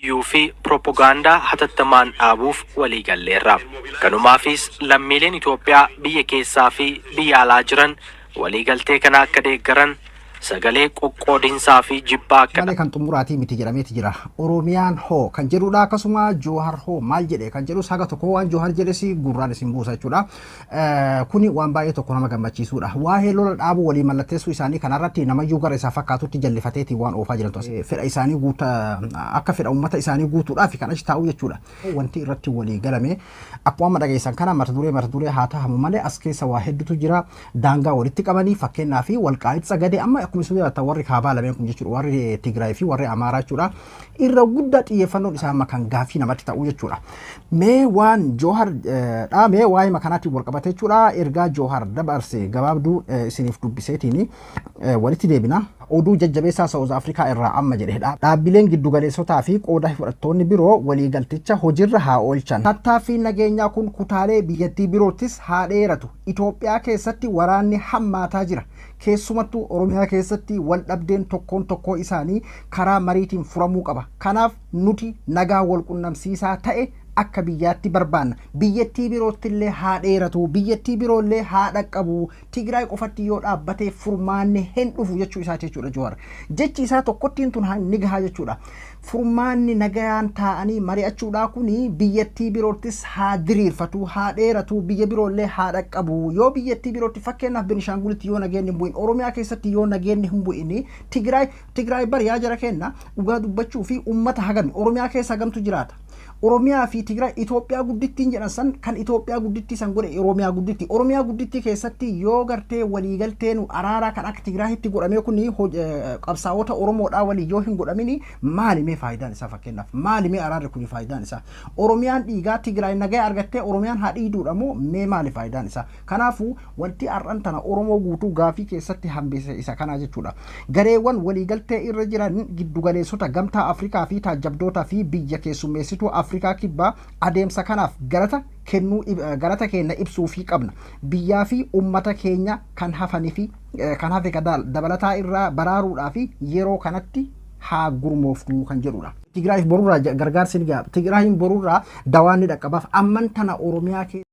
Iyyuu fi pirooppogaandaa hatattamaan dhaabuuf waliigalleerra. Kanumaafis lammiileen Itoophiyaa biyya keessaa fi biyya alaa jiran waliigaltee kana akka deeggaran, sagalee qoqqoodinsaa fi jibbaa akka Malee kan xumuraatii miti jedhameeti jira. Oromiyaan hoo kan jedhudha, akkasuma Joohar hoo maal jedhe kan jedhus, haga tokko waan Joohar jedhes gurraan isin buusa jechuudha. Kuni waan baay'ee tokko nama gammachiisudha. Waa'ee lola dhaabuu walii mallatteessuu isaanii kanarratti namayyuu gara isaa fakkaatutti jallifateetiin waan oofaa jirantu as. Fedha isaanii guuta, akka fedha uummata isaanii guutuudhaaf kan achi taa'u jechuudha. Wanti irratti walii galame akkuma amma dhageessan kana mata duree haa tahamu malee as keessa waa hedduutu jira. Daangaa walitti qabanii, fakkeenyaa fi Walqaayit Tsagadee, amma akkuma isin beektan warri kaabaa lameen kun jechuudha, warri Tigraay fi warri Amaaraa jechuudha. Irra guddaa xiyyeeffannoon isaa amma kan gaafii namatti ta'u jechuudha. Mee waan Joohar dhaame waa'ee makanaatiin wal qabate jechuudha. Ergaa Joohar dabarse gabaabduu isiniif dubbiseetiin walitti deebina. Oduu jajjabeessaa South Africa irraa amma jedhedha. Dhaabbileen giddugaleessotaa fi qooda fudhattoonni biroo waliigalticha hojiirra haa oolchan. Tattaaffiin nageenyaa kun kutaalee biyyattii biroottis haa dheeratu. Itoophiyaa keessatti waraanni hammaataa jira. Keessumattuu Oromiyaa keessatti wal dhabdeen tokkoon tokkoo isaanii karaa mariitiin furamuu qaba. Kanaaf nuti nagaa wal qunnamsiisaa ta'e akka biyyaatti barbaanna. Biyyattii birootti illee haa dheeratu. Biyyattii biroollee haa dhaqqabu. Tigraay qofatti yoo dhaabbatee furmaanni hin dhufu jechuu isaati jechuudha Jowaar. Jechi isaa tokkottiin tun ni gahaa jechuudha. Furmaanni nagayaan taa'anii mari'achuudhaa kuni biyyattii biroottis haa diriirfatu, haa dheeratu, biyya biroollee haa dhaqqabu. Yoo biyyattii birootti, fakkeenyaaf Benishaangulitti yoo nageenyi hin bu'in, Oromiyaa keessatti yoo nageenyi hin bu'in, Tigraay bari yaa jara kenna, dhugaa dubbachuu fi uummata hagami Oromiyaa keessa hagamtu jiraata? Oromiyaa fi Tigraay Itoophiyaa guddittiin jedhan san, kan Itoophiyaa guddittii san godhe Oromiyaa gudditti. Oromiyaa guddittii keessatti yoo gartee waliigalteen araaraa kan akka Tigraayitti godhamee kun qabsaa'ota Oromoodhaa walii yoo hin godhamini, maali mee faayidaan isaa? Fakkeenyaaf maali mee araarri kun faayidaan isaa? Oromiyaan dhiigaa, Tigraay nagaa argattee Oromiyaan haa dhiiduudha moo mee maali faayidaan isaa? Kanaafuu wanti har'an tana Oromoo guutuu gaafii keessatti hambise isa kana jechuudha. Gareewwan waliigaltee irra jiran, giddugaleessota Gamtaa Afrikaa fi taajjabdoota fi biyya keessummeessituu Afrikaa Kibbaa adeemsa kanaaf galata kennuu, galata keenya ibsuufii qabna. Biyyaa fi uummata keenya kan hafanii fi kan hafe dabalataa irraa baraaruudhaa fi yeroo kanatti haa gurmoofnu kan jedhudha. Tigraayiif borurraa gargaarsi ni gaha. Tigraayiin borurraa dawaan ni dhaqqabaaf. Amman tana Oromiyaa keessa